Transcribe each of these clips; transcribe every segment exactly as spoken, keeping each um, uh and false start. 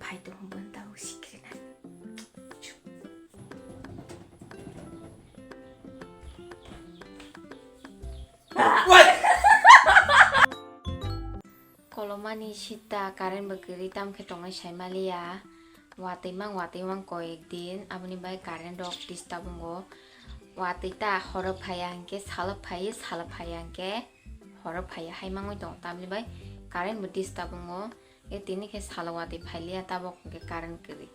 Ai to hum banta u sikri na. Kolomani sita current bo kwrwi, tamo khe tongnai sai maliya. Watwi mang, watwi mang koyek din, aboni bai current rok disturb wngo. Watwi ta horo phaiya hinkhe salo phaiwi, salo phaiya hinkhe horo phaiya hai mangwi tongo, tamni bai current bo disturb wngo. E tini khe salo watwi phailiya, tabok hinkhe current kwrwi.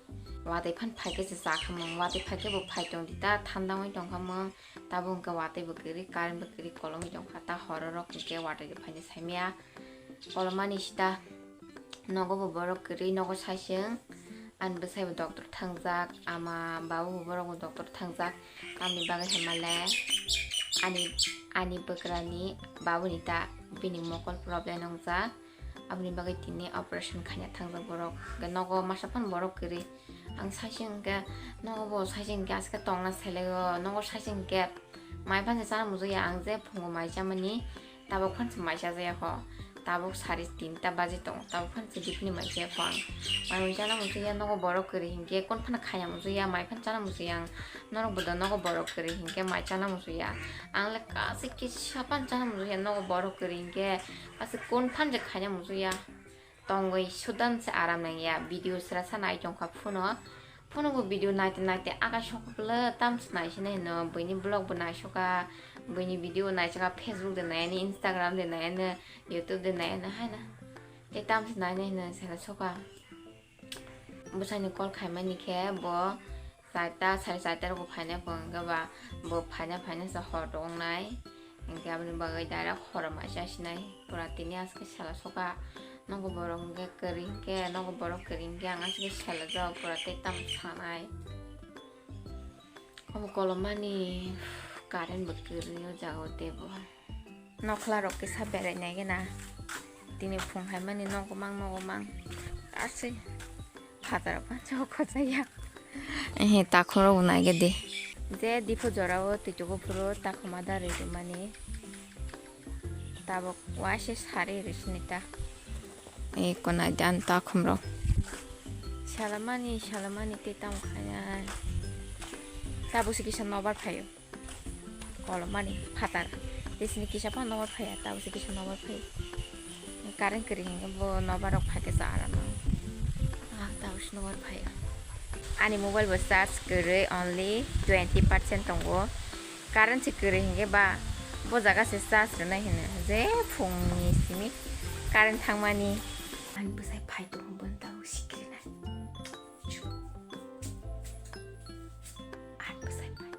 Watwi phan phaikhe se chakhamung, watwi phaikhe bo phai tongdi ta, thanda wngwi tongkhamung. Tabuk hwnkhe watwi bo kwrwi, current bo kwrwi, kolomwi tongkha ta, hororok hwnkhe watwi rw phaini saimaya. Kolomani sita nogo bo borok kwrwi, nogo saising ani bwsai bo doctor thangjak, ama babu bo borok bo doctor thangjak. Tamni bagwi hwnmale ani, ani bwkrani babuni ta bini mokol problem wngjak. Aboni bagwi tini operation khaina thangjak borok. Hwnkhe nogo masa phano borok kwrwi. Ang saising hwnkhe nogo bo saising hwnkhe aske tongna selego. Nogo saising hwnkhe mai phansa chana muchungya, ang je phungo mai chamani tabuk phansa mai chajaya kho. Tabuk sari tinta baji tongo. Tabuk phansa dipni mai chaya kho ang. Mai mui chana muchungya, nogo borok kwrwi hinkhe kon phano khaina muchungya, mai phano chana muchungya ang. Norok bo da nogo borok kwrwi hinkhe mai chana muchungya. Ang le kasi kisa phano chana muchungya, nogo borok kwrwi hinkhe kasi kon phano je khaina muchungya. Tongwi sudan se aram nangya, video sra sa nai tongkha phuno. Phuno bo video naite naite aga sokle tam se nai sene hino, buini vlog bo nai soka, buini video nai soka, Facebook de nai ani, Instagram de nai ani, YouTube de nai ani haina. Te tam se nai ne hino sera soka. Bwsani call khaimani khe bo charta, sare charta rogo phainai kho, hwnkhe ba bo phaina phaina se hor tongnai. Hwnkhe aboni bagwi direct horo mai chasinai. Pura tini aske sela soka, nogo borok hwnkhe kwrwi hwnkhe, nogo borok kwrwi hwnkhe ang aske sela jao pura tei tamo sanai. Omo kolomani current bo kwrwi o jaga o teibo. Nokhla rok kisa berai nai gana. Tini phung hai mani nogo mang, nogo mang. Aswi phataro pancho khochaya. Ehe, takhoro bo nai gede. Je diphu jora o twi tugo phuru takhuma da rwi rwmani. Tabuk waise sari rwi sini ta. Eko nai dan takhum rok. Salamani, salamani tei tamo khaya. Tabuk se kisa nobar phaio. Kolomani phatar. Tei sini kisa phano nobar phaiya, tabuk se kisa nobar phai. Current kwrwi hinkhe bo nobar rok phaikhe cha aram nang. Ah, tabuk se nobar phaiya. Ani mobile bo charge kwrwi only twenty percent tongo. Current se kwrwi hinkhe ba bo jaga se charge rwnai hino. Je phungni simi current thangmani. Ani bwsai phai tongo, bono tabuk sikrinai. Ani bwsai phai.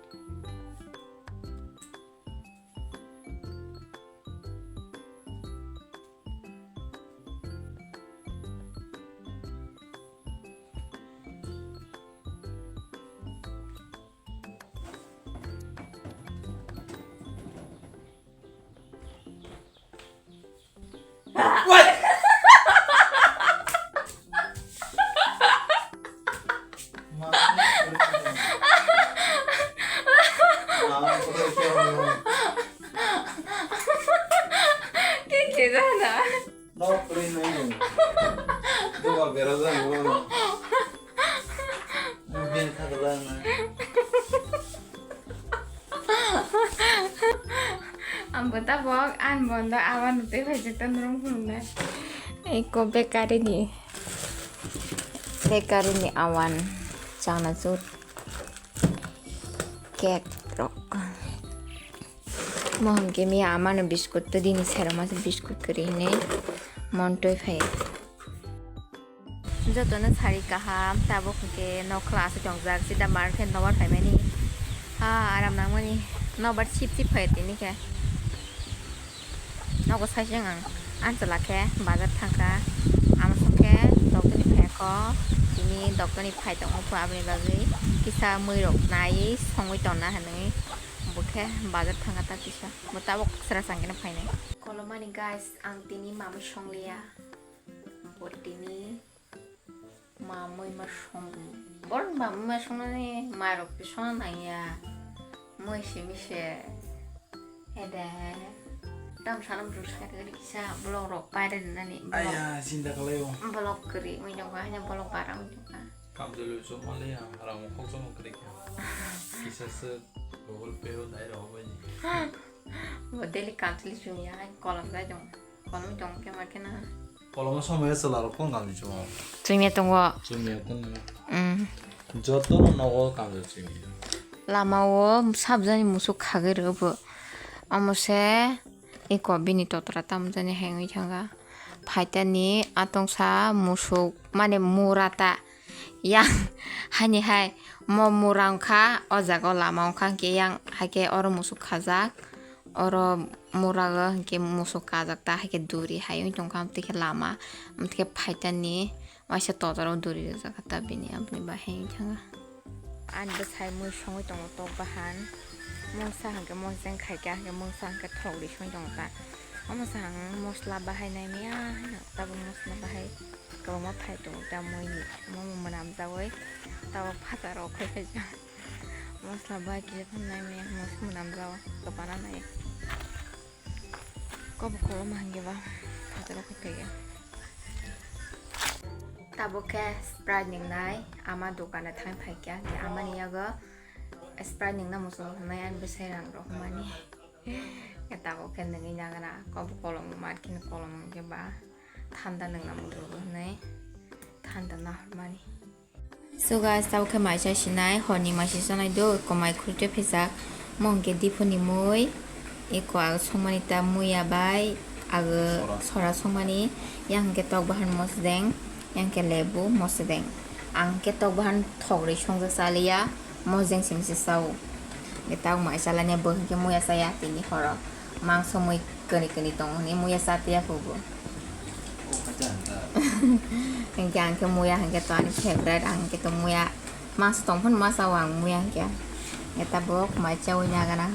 Khe khe jana. Nok kwrwi nai. Duba bera jani bono. Bini kha kwlai na. Ang bo tabok ani bondo awan tei phai se ta norong phunuknai. Eko bakery ni, bakery ni awan chanachur cake rok. Mohon khe miya amano biscuit to dini sero masa biscuit kwrwi hinwi montwi phai. Jotono sari kaham, tabuk hwnkhe nokhla aswk tongjak, sida mar khe nobar phaimani. Ha, aram nangmani, nobar sip sip phai tini khe. Nogo saising ang, anchwla khe bazar thangkha. Amsong khe doctor ni phaiya kho, tini doctor ni phai tongmo pho, aboni bagwi kisa mui rok naiwi songwi tonna hinwi bo khe bazar thangkha ta kisa. Bo tabuk sra changkhe phainai. Kolomani guys, ang tini mamwi songliya. Bo tini mamwi ma song, bor mamwi ma songnani mairok twi songna nangya. Mui simi se. Ede. Tam salam rus ka kisa blog rok paire nani. Aya, sinda kalai o. Blog kri, ujung ka, hanya blog bara ujung ka. Kam dulu so mali ya, rang khok so kri ka. Kisa se Google Pay o dai ro bai. Bo daily kam chili chung ya, kolam da jong. Kolam jong ke ma ke na. Kolom somoi se laro phone kam chung. Chung ya tongo. Chung ya tongo. Mm. Joto no nogo kam chung ya. Lama o sabjani musuk khagwi rw bo. Amo se iko bini totra tamjani hengwi thanga. Phaitani atongsa musuk mane mura ta yang hani hai mo mura wngkha o jaga o lama wngkha hwnkhe yang haikhe oro musuk khajak oro mura o hwnkhe musuk kajak ta haikhe duri hai wng tongkha amtwikhe lama amtwikhe phaitani. Waisa todoro duri rijak ta bini aboni bahai wngkha. Ani bwsai mui songwi tongo tok bahan. Mungsa hwnkhe mosdeng khaikha hwnkhe mungsa hwnkhe thok ri songwi tongo ta. Omo sa ang mosla bahai nai maya hwnkhe tabuk mosla bahai kwbangma phai tongo ta muini. Omo mwnam jawi tabuk phataro khai khaijak. Mosla bahai kisa thang nai maya mosla mwnam jawi kwbana nai. Kobo kolom hwnkhe ba phataro khe phaiya. Tabuk khe Sprite ningnai ama dukano thang phaikha, hwnkhe amani yago Sprite ningna muchung thangnai ani bwsai rang rok mani. Tabuk khe nungwi nagana kobo kolom markini kolom hwnkhe ba thanda nungna muchung hwnwi thanda nahormani. So guys, tabuk khe maisa sinai, horni maisa sanai do, komai khurte phejak, mo hwnkhe diphuni mui, eko ag songmani ta muya bai, ag sora songmani, yang hwnkhe tok bahan mosdeng, yang hwnkhe lebu mosdeng, ang hwnkhe tok bahan thok ri songjak chaliya, mosdeng simi se sao. Hwnkhe tabuk mai chalani bo hwnkhe muya chaya tini horo. Mangso mui kwni kwni tongo hwnwi muya cha tiya kho bo. Hwnkhe ang khe muya hwnkhe to ani favorite, ang khe to muya mangso tong phano ma chao ang muya hwnkhe. Hwnkhe tabuk mai chaui nagana.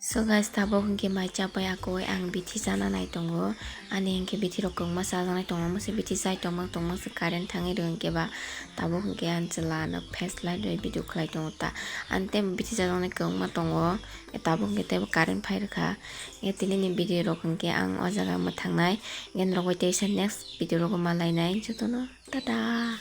So guys, tabuk hwnkhe mai chapai akoi ang bithi chana nai tongo. Ani hwnkhe bithi rok kwbangma chajaknai tongo, omo se bithi chai tongma tongma se current thangwi rw hwnkhe ba. Tabuk hwnkhe ang chwla no flashlight rwi video khlai tongo ta. Ani tei bithi chajaknai kwbangma tongo. Tabuk hwnkhe teibo current phai rwkha. Tini ni video rok hwnkhe ang o jaga mwthangnai. Hwnkhe norok bai teisa next video rogo malainai. Jotono tata.